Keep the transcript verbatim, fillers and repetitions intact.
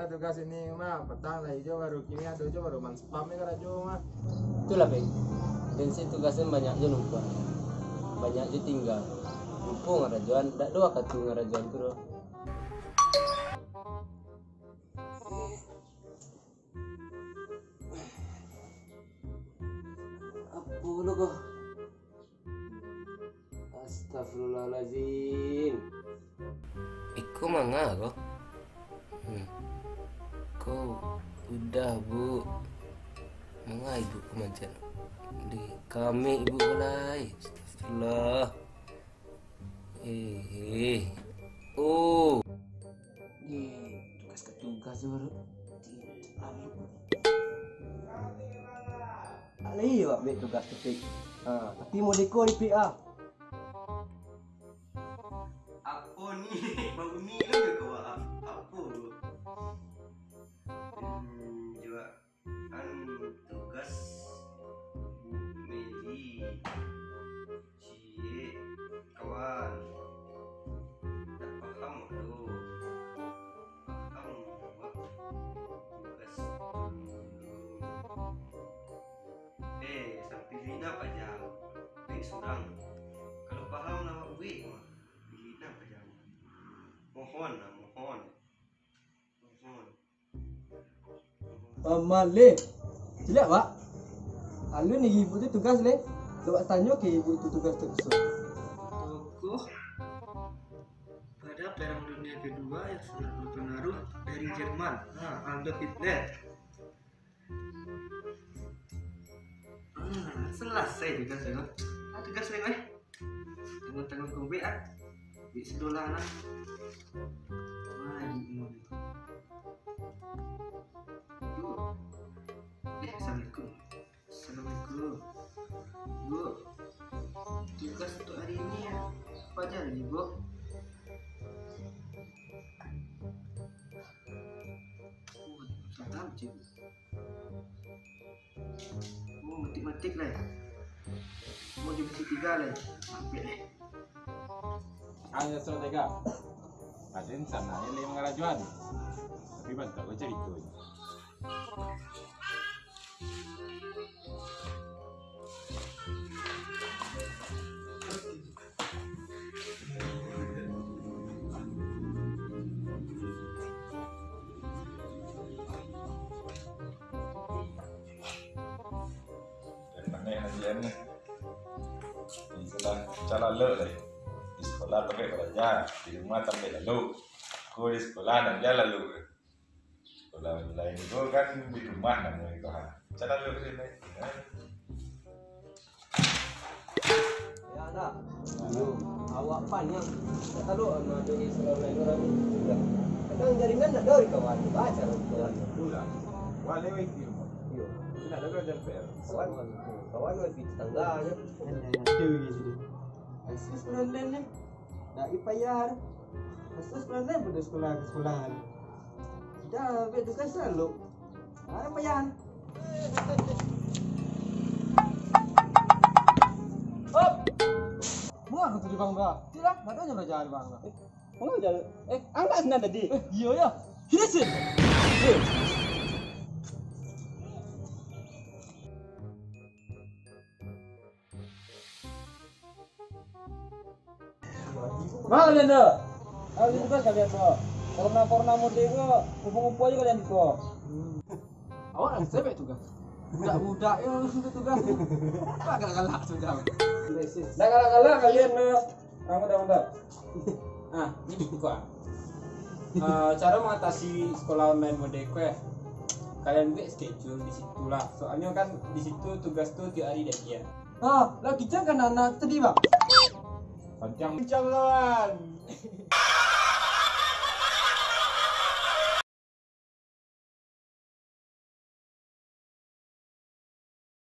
Tugas ini mah, patang lai jo baru, kini ado jo baru manspam ni karajo mah. Itulah, Pik. Bensin tugas ni banyak jo numpuk. Banyak jo tingga. Numpuk ngarajoan, dak ado wakatu ngarajoan tu doh. Apo lo ko? Astagfirullahalazim. Iko manga ko? Hmm. Ko udah, Bu. Manga ibu ko mancet? Di kami ibu ko lai. Astagfirullah. Eh, eh. Oh. Ni tugas ka tugas tu baru. Alai awak buek tugas tu, Pik. Ha, tapi modeko ni, Pik, ah. Apo ni? Babunyi lo jo kawan. Apo tu? Hmm, jawab. An tugas Bu Meli. Ciek, kawan. Ndak paham tu. Paham awak tugas dulu. Eh, sampai lina pajam. Baik surang. Kalau paham lah awak buek mah. Lina pajam. Mohon lah, mohon. Mohon. Pamaleh. Ciliak, Pak. Alun ni ibu tu tugas, leh. Coba tanyo ke ibu tu tugas tu. Tokoh pada Perang Dunia Kedua yang sangat berpengaruh dari Jerman. Ha, Adolf Hitler. Hmm, selesai tugas tu. Ah, tugas lain, eh. Tanggung-tanggung kau buek, ah. Buek sedolah lah. Wah, ini. Duh. Eh, assalamualaikum. Assalamualaikum. Bu, tugas untuk hari ini apa aja lagi, Bu? Oh, tak tahu, Cik. Oh, matik-matik lai. Mau jadi si tiga lai. Mampir lai. Hanya so tega. Raden sana ni lai mangarajoan. Tapi bantuak ko carito. Dari mana aja ni? Itulah, calon lo deh. Di sekolah pakai belajar, di rumah sampai lalu. Ko di sekolah nak dia lalu. Sekolah lain tu kan di rumah namonyo tu, ha. Macam lalu je, ha. Ya, dah. Yo, awak paniang. Tak tahu anu ado di sekolah lain urang ni. Kadang jaringan nak dari kawan. Baca lah kawan. Itulah. Wah, lewat di rumah. Yo. Tidak ada belajar P R. Kawan, kawan wifi tetangga je. Ada, ada di situ. Asis online ni. Dak payah. Asis online pun sekolah ke sekolah. Dah, ambil tugas selalu. Mana payah? Hop! Buang tu di bangga. Tidak, nak tanya belajar di bangga. Eh, mana belajar? Eh, angkat senang tadi. Eh, iyo ya. Sini sini. Eh. Bang, kalian tu. Kalian tu kan kalian tu. Corona-corona model ko, kumpul-kumpul aja kalian tu. Awak lah sebek tugas. Budak-budak yang langsung tu tugas. Agak galak sudah. Dah galak-galak kalian tu. Kamu dah, dah. Ah, ini buka. Ah, cara mengatasi sekolah online model ko ya. Kalian buat schedule di situ lah. Soalnya kan di situ tugas tu tiap hari dia. Ah, lah kicau kan anak tadi, Bang? Pancang. Pancang lawan.